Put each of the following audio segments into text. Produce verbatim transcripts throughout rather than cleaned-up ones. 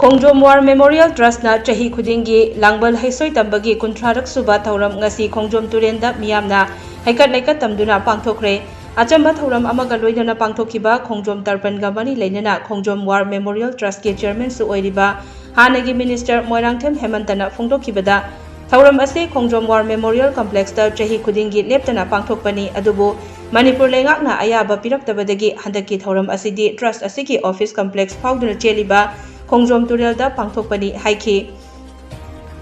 ꯈꯣꯡꯖꯣꯝ war memorial ꯇ꯭ꯔꯁꯅ ꯆꯍꯤ ꯈꯨꯗꯤꯡꯒꯤ ꯂꯥꯡꯕꯜ ꯍꯩꯁꯣꯏ ꯇꯝꯕꯒꯤ ꯀꯨꯟꯊ꯭ꯔꯥꯔꯛ ꯁꯨꯕ ꯊꯧꯔꯝ ꯉꯁꯤ ꯈꯣꯡꯖꯣꯝ ꯇꯨꯔꯦꯜꯗ ꯃꯤꯌꯥꯝꯅ ꯍꯩꯀꯠ ꯂꯩꯀꯠ ꯇꯝꯗꯨꯅ ꯄꯥꯡꯊꯣꯛꯈ꯭ꯔꯦ꯫ ꯑꯆꯝꯕ ꯊꯧꯔꯝ ꯑꯃꯒ ꯂꯣꯏꯅꯅ ꯄꯥꯡꯊꯣꯛꯈꯤꯕ ꯈꯣꯡꯖꯣꯝ ꯇꯔꯄꯟꯒ ꯃꯔꯤ ꯂꯩꯅꯅ ꯈꯣꯡꯖꯣꯝ ꯋꯥꯔ ꯃꯦꯃꯣꯔꯤꯌꯦꯜ ꯇ꯭ꯔꯁꯀꯤ ꯆꯤꯌꯔꯃꯦꯟꯁꯨ ꯑꯣꯏꯔꯤꯕ ꯍꯥꯟꯅꯒꯤ ꯃꯤꯅꯤꯁꯇꯔ ꯃꯣꯏꯔꯥꯡꯊꯦꯝ ꯍꯦꯃꯟꯇꯅ ꯐꯣꯡꯗꯣꯛꯈꯤꯕꯗ, ꯊꯧꯔꯝ ꯑꯁꯤ ꯈꯣꯡꯖꯣꯝ ꯋꯥꯔ ꯃꯦꯃꯣꯔꯤꯌꯦꯜ ꯀꯝꯄ꯭ꯂꯦꯛꯁꯇ ꯆꯍꯤ ꯈꯨꯗꯤꯡꯒꯤ ꯂꯦꯞꯇꯅ ꯄꯥꯡꯊꯣꯛꯄꯅꯤ, ꯑꯗꯨꯕꯨ ꯃꯅꯤꯄꯨꯔ ꯂꯩꯉꯥꯛꯅ ꯑꯌꯥꯕ ꯄꯤꯔꯛꯇꯕꯗꯒꯤ ꯍꯟꯗꯛꯀꯤ ꯊꯧꯔꯝ ꯑꯁꯤꯗꯤ ꯇ꯭ꯔꯁ ꯑꯁꯤꯒꯤ ꯑꯣꯐꯤꯁ ꯀꯝꯄ꯭ꯂꯦꯛꯁ ꯐꯥꯎꯗꯨꯅ ꯆꯦꯜꯂꯤꯕ ꯈꯣꯡꯖꯣꯝ ꯇꯨꯔꯦꯜꯗ ꯄꯥꯡꯊꯣꯛꯄꯅꯤ ꯍꯥꯏꯈꯤ꯫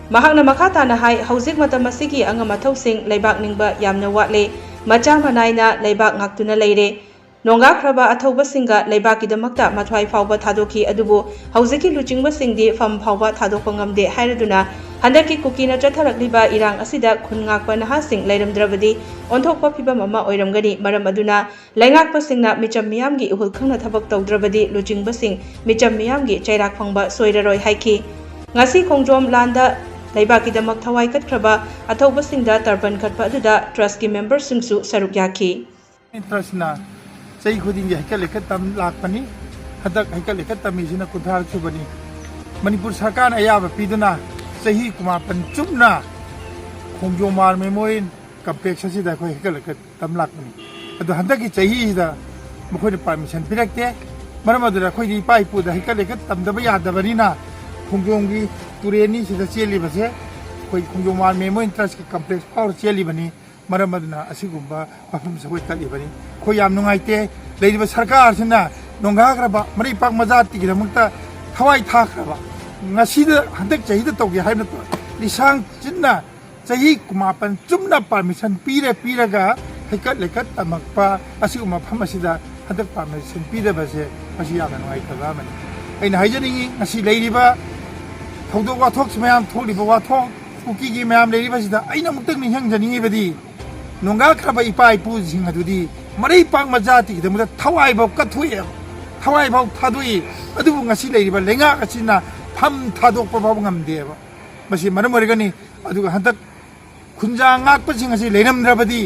ꯃꯍꯥꯛꯅ ꯃꯈꯥ ꯇꯥꯅ ꯍꯥꯏ, ꯍꯧꯖꯤꯛ ꯃꯇꯝ ꯑꯁꯤꯒꯤ ꯑꯉꯝ ꯑꯊꯧꯁꯤꯡ ꯂꯩꯕꯥꯛ ꯅꯤꯡꯕ ꯌꯥꯝꯅ ꯋꯥꯠꯂꯦ꯫ ꯃꯆꯥ ꯃꯅꯥꯏꯅ ꯂꯩꯕꯥꯛ ꯉꯥꯛꯇꯨꯅ ꯂꯩꯔꯦ꯫ ꯅꯣꯡꯒꯥꯈ꯭ꯔꯕ ꯑꯊꯧꯕꯁꯤꯡꯒ ꯂꯩꯕꯥꯛꯀꯤꯗꯃꯛꯇ ꯃꯊ꯭ꯋꯥꯏ ꯐꯥꯎꯕ ꯊꯥꯗꯣꯛꯈꯤ, ꯑꯗꯨꯕꯨ ꯍꯧꯖꯤꯛꯀꯤ ꯂꯨꯆꯤꯡꯕꯁꯤꯡꯗꯤ ꯐꯝ ꯐꯥꯎꯕ ꯊꯥꯗꯣꯛꯄ ꯉꯝꯗꯦ ꯍꯥꯏꯔꯗꯨꯅ, ꯍꯟꯗꯛꯀꯤ ꯀꯨꯀꯤꯅ ꯆꯠꯊꯔꯛꯂꯤꯕ ꯏꯔꯥꯡ ꯑꯁꯤꯗ ꯈꯨꯟ ꯉꯥꯛꯄ ꯅꯍꯥꯁꯤꯡ ꯂꯩꯔꯝꯗ꯭ꯔꯕꯗꯤ ꯑꯣꯟꯊꯣꯛꯄ ꯐꯤꯕꯝ ꯑꯃ ꯑꯣꯏꯔꯝꯒꯅꯤ꯫ ꯃꯔꯝ ꯑꯗꯨꯅ ꯂꯩꯉꯥꯛꯄꯁꯤꯡꯅ ꯃꯤꯆꯝ ꯃꯤꯌꯥꯝꯒꯤ ꯏꯍꯨꯜ ꯈꯪꯅ ꯊꯕꯛ ꯇꯧꯗ꯭ꯔꯕꯗꯤ ꯂꯨꯆꯤꯡꯕꯁꯤꯡ ꯃꯤꯆꯝ ꯃꯤꯌꯥꯝꯒꯤ ꯆꯩꯔꯥꯛ ꯐꯪꯕ ꯁꯣꯏꯔꯔꯣꯏ ꯍꯥꯏꯈꯤ꯫ ꯉꯁꯤ ꯈꯣꯡꯖꯣꯝ ꯂꯥꯟꯗ ꯂꯩꯕꯥꯛꯀꯤꯗꯃꯛ ꯊꯋꯥꯏ ꯀꯠꯈ꯭ꯔꯕ ꯑꯊꯧꯕꯁꯤꯡꯗ ꯇꯔꯄꯟ ꯀꯠꯄ ꯑꯗꯨꯗ ꯇ꯭ꯔꯁꯀꯤ ꯃꯦꯝꯕꯔꯁꯤꯡꯁꯨ ꯁꯔꯨꯛ ꯌꯥꯈꯤ꯫ ꯇ꯭ꯔꯁꯅ ꯆꯍꯤ ꯈꯨꯗꯤꯡꯒꯤ ꯍꯩꯀꯠ ꯂꯩꯀꯠ ꯇꯝ ꯂꯥꯛꯄꯅꯤ꯫ ꯍꯟꯗꯛ ꯍꯩꯀꯠ ꯂꯩꯀꯠ ꯇꯝꯃꯤꯁꯤꯅ ꯀꯨꯟꯊ꯭ꯔꯥ ꯁꯨꯕꯅꯤ꯫ ꯃꯅꯤꯄꯨꯔ ꯁꯔꯀꯥꯔꯅ ꯑꯌꯥꯕ ꯄꯤꯗꯨꯅ ꯆꯍꯤ ꯀꯨꯟꯃꯥꯄꯟ ꯆꯨꯞꯅ ꯈꯣꯡꯖꯣꯝ ꯋꯥꯔ ꯃꯦꯃꯣꯔꯤꯌꯦꯜ ꯀꯝꯄ꯭ꯂꯦꯛꯁ ꯑꯁꯤꯗ ꯑꯩꯈꯣꯏ ꯍꯩꯀꯠ ꯂꯩꯀꯠ ꯇꯝ ꯂꯥꯛꯄꯅꯤ꯫ ꯑꯗꯣ ꯍꯟꯗꯛꯀꯤ ꯆꯍꯤꯁꯤꯗ ꯃꯈꯣꯏꯅ ꯄꯥꯔꯃꯤꯁꯟ ꯄꯤꯔꯛꯇꯦ꯫ ꯃꯔꯝ ꯑꯗꯨꯅ ꯑꯩꯈꯣꯏꯗꯤ ꯏꯄꯥ ꯏꯄꯨꯗ ꯍꯩꯀꯠ ꯂꯩꯀꯠ ꯇꯝꯗꯕ ꯌꯥꯗꯕꯅꯤꯅ ꯈꯣꯡꯖꯣꯝꯒꯤ ꯇꯨꯔꯦꯜꯅꯤ ꯁꯤꯗ ꯆꯦꯜꯂꯤꯕꯁꯦ꯫ ꯑꯩꯈꯣꯏ ꯈꯣꯡꯖꯣꯝ ꯋꯥꯔ ꯃꯦꯃꯣꯔꯤꯌꯦꯜ ꯇ꯭ꯔꯁꯀꯤ ꯀꯝꯄ꯭ꯂꯦꯛꯁ ꯐꯥꯎꯔ ꯆꯦꯜꯂꯤꯕꯅꯤ꯫ ꯃꯔꯝ ꯑꯗꯨꯅ ꯑꯁꯤꯒꯨꯝꯕ ꯃꯐꯝꯁꯦ ꯑꯩꯈꯣꯏ ꯀꯠꯂꯤꯕꯅꯤ꯫ ꯑꯩꯈꯣꯏ ꯌꯥꯝ ꯅꯨꯡꯉꯥꯏꯇꯦ꯫ ꯂꯩꯔꯤꯕ ꯁꯔꯀꯥꯔꯁꯤꯅ ꯅꯣꯡꯒꯥꯈ꯭ꯔꯕ ꯃꯔꯩ ꯄꯥꯛ ꯃꯖꯥꯇꯤꯒꯤꯗꯃꯛꯇ ꯊꯋꯥꯏ ꯊꯥꯈ꯭ꯔꯕ, ꯉꯁꯤꯗ ꯍꯟꯗꯛ ꯆꯍꯤꯗ ꯇꯧꯒꯦ ꯍꯥꯏꯕ ꯅꯠꯇꯕ, ꯂꯤꯁꯥꯡ ꯆꯤꯟꯅ ꯆꯍꯤ ꯀꯨꯟꯃꯥꯄꯟ ꯆꯨꯝꯅ ꯄꯥꯔꯃꯤꯁꯟ ꯄꯤꯔ ꯄꯤꯔꯒ ꯍꯩꯀꯠ ꯂꯩꯀꯠ ꯇꯝꯃꯛꯄ ꯑꯁꯤꯒꯨꯝꯕ ꯃꯐꯝ ꯑꯁꯤꯗ ꯍꯟꯗꯛ ꯄꯥꯔꯃꯤꯁꯟ ꯄꯤꯗꯕꯁꯦ ꯃꯁꯤ ꯌꯥꯝꯅ ꯅꯨꯡꯉꯥꯏꯇꯕ ꯑꯃꯅꯤ꯫ ꯑꯩꯅ ꯍꯥꯏꯖꯅꯤꯡꯉꯤ, ꯉꯁꯤ ꯂꯩꯔꯤꯕ ꯊꯧꯗꯣꯛ ꯋꯥꯊꯣꯛꯁꯤ ꯃꯌꯥꯝ ꯊꯣꯛꯂꯤꯕ ꯋꯥꯊꯣꯛ ꯀꯨꯀꯤꯒꯤ ꯃꯌꯥꯝ ꯂꯩꯔꯤꯕꯁꯤꯗ ꯑꯩꯅ ꯑꯃꯨꯛꯇꯪ ꯅꯤꯡꯁꯤꯡꯖꯅꯤꯡꯉꯤꯕꯗꯤ, ꯅꯣꯡꯒꯥꯈ꯭ꯔꯕ ꯏꯄꯥ ꯏꯄꯨꯁꯤꯡ ꯑꯗꯨꯗꯤ ꯃꯔꯩ ꯄꯥꯛ ꯃꯖꯥꯇꯤꯒꯤꯗꯃꯛꯇ ꯊꯋꯥꯏꯐꯥꯎ ꯀꯠꯊꯣꯛꯑꯦꯕ, ꯊꯋꯥꯏꯐꯥꯎ ꯊꯥꯗꯣꯛꯏ꯫ ꯑꯗꯨꯕꯨ ꯉꯁꯤ ꯂꯩꯔꯤꯕ ꯂꯩꯉꯥꯛ ꯑꯁꯤꯅ ꯐꯝ ꯊꯥꯗꯣꯛꯄ ꯐꯥꯎꯕ ꯉꯝꯗꯦꯕ꯫ ꯃꯁꯤ ꯃꯔꯝ ꯑꯣꯏꯔꯒꯅꯤ꯫ ꯑꯗꯨꯒ ꯍꯟꯗꯛ ꯈꯨꯟꯖꯥ ꯉꯥꯛꯄꯁꯤꯡ ꯑꯁꯤ ꯂꯩꯔꯝꯗ꯭ꯔꯕꯗꯤ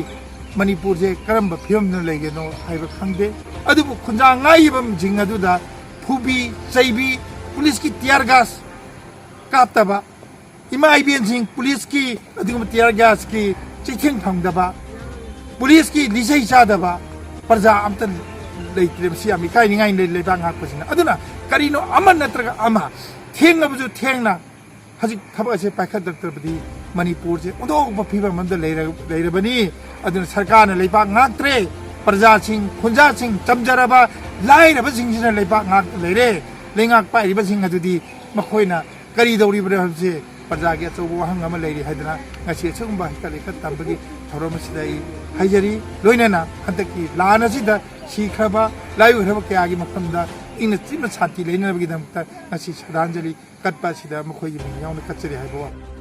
ꯃꯅꯤꯄꯨꯔꯁꯦ ꯀꯔꯝꯕ ꯐꯤꯕꯝꯗ ꯂꯩꯒꯅꯣ ꯍꯥꯏꯕ ꯈꯪꯗꯦ꯫ ꯑꯗꯨꯕꯨ ꯈꯨꯟꯖꯥ ꯉꯥꯛꯏꯕꯁꯤꯡ ꯑꯗꯨꯗ ꯐꯨꯕꯤ ꯆꯩꯕꯤ, ꯄꯨꯂꯤꯁꯀꯤ tear gas ꯀꯥꯞꯇꯕ, ꯏꯃꯥ ꯏꯕꯦꯟꯁꯤꯡ ꯄꯨꯂꯤꯁꯀꯤ ꯑꯗꯨꯒꯨꯝꯕ tear gasꯀꯤ ꯆꯩꯊꯦꯡ ꯐꯪꯗꯕ, ꯄꯨꯂꯤꯁꯀꯤ ꯂꯤꯆꯩ ꯆꯥꯗꯕ ꯄ꯭ꯔꯖꯥ ꯑꯝꯇ ꯂꯩꯇ꯭ꯔꯦ꯫ ꯃꯁꯤ ꯌꯥꯝ ꯏꯀꯥꯏꯅꯤꯡꯉꯥꯏꯅꯤ ꯂꯩꯕꯥꯛ ꯉꯥꯛꯄꯁꯤꯅ꯫ ꯑꯗꯨꯅ ꯀꯔꯤꯅꯣ ꯑꯃ ꯅꯠꯇ꯭ꯔꯒ ꯑꯃ ꯊꯦꯡꯂꯕꯁꯨ ꯊꯦꯡꯅ ꯍꯧꯖꯤꯛ ꯊꯕꯛ ꯑꯁꯦ ꯄꯥꯏꯈꯠꯂꯛꯇ꯭ꯔꯕꯗꯤ ꯃꯅꯤꯄꯨꯔꯁꯦ ꯑꯣꯟꯊꯣꯛꯄ ꯐꯤꯕꯝ ꯑꯃꯗ ꯂꯩꯔ-, ꯂꯩꯔꯕꯅꯤ꯫ ꯑꯗꯨꯅ ꯁꯔꯀꯥꯔꯅ ꯂꯩꯕꯥꯛ ꯉꯥꯛꯇ꯭ꯔꯦ, ꯄ꯭ꯔꯖꯥꯁꯤꯡ, ꯈꯨꯟꯖꯥꯁꯤꯡ, ꯆꯝꯖꯔꯕ ꯂꯥꯏꯔꯕꯁꯤꯡꯁꯤꯅ ꯂꯩꯕꯥꯛ ꯉꯥꯛꯇ ꯂꯩꯔꯦ꯫ ꯂꯩꯉꯥꯛ ꯄꯥꯏꯔꯤꯕꯁꯤꯡ ꯑꯗꯨꯗꯤ ꯃꯈꯣꯏꯅ ꯀꯔꯤ ꯇꯧꯔꯤꯕꯅꯣ ꯍꯥꯏꯕꯁꯦ ꯄ꯭ꯔꯖꯥꯒꯤ ꯑꯆꯧꯕ ꯋꯥꯍꯪ ꯑꯃ ꯂꯩꯔꯤ ꯍꯥꯏꯗꯅ ꯉꯁꯤ ꯑꯁꯤꯒꯨꯝꯕ ꯍꯩꯀꯠ ꯂꯩꯀꯠ ꯇꯝꯕꯒꯤ ꯊꯧꯔꯝ ꯑꯁꯤꯗ ꯑꯩ ꯍꯥꯏꯖꯔꯤ꯫ ꯂꯣꯏꯅꯅ ꯍꯟꯗꯛꯀꯤ ꯂꯥꯟ ꯑꯁꯤꯗ ꯁꯤꯈ꯭ꯔꯕ, ꯂꯥꯏꯑꯣꯏꯈ꯭ꯔꯕ ꯀꯌꯥꯒꯤ ꯃꯐꯝꯗ ꯏꯪꯅ ꯆꯤꯛꯅ ꯁꯥꯟꯇꯤ ꯂꯩꯅꯅꯕꯒꯤꯗꯃꯛꯇ ꯉꯁꯤ ꯁ꯭ꯔꯗꯥꯟꯖꯂꯤ ꯀꯠꯄ ꯑꯁꯤꯗ ꯃꯈꯣꯏꯒꯤ ꯃꯤꯡ ꯌꯥꯎꯅ ꯀꯠꯆꯔꯤ ꯍꯥꯏꯕ ꯋꯥ꯫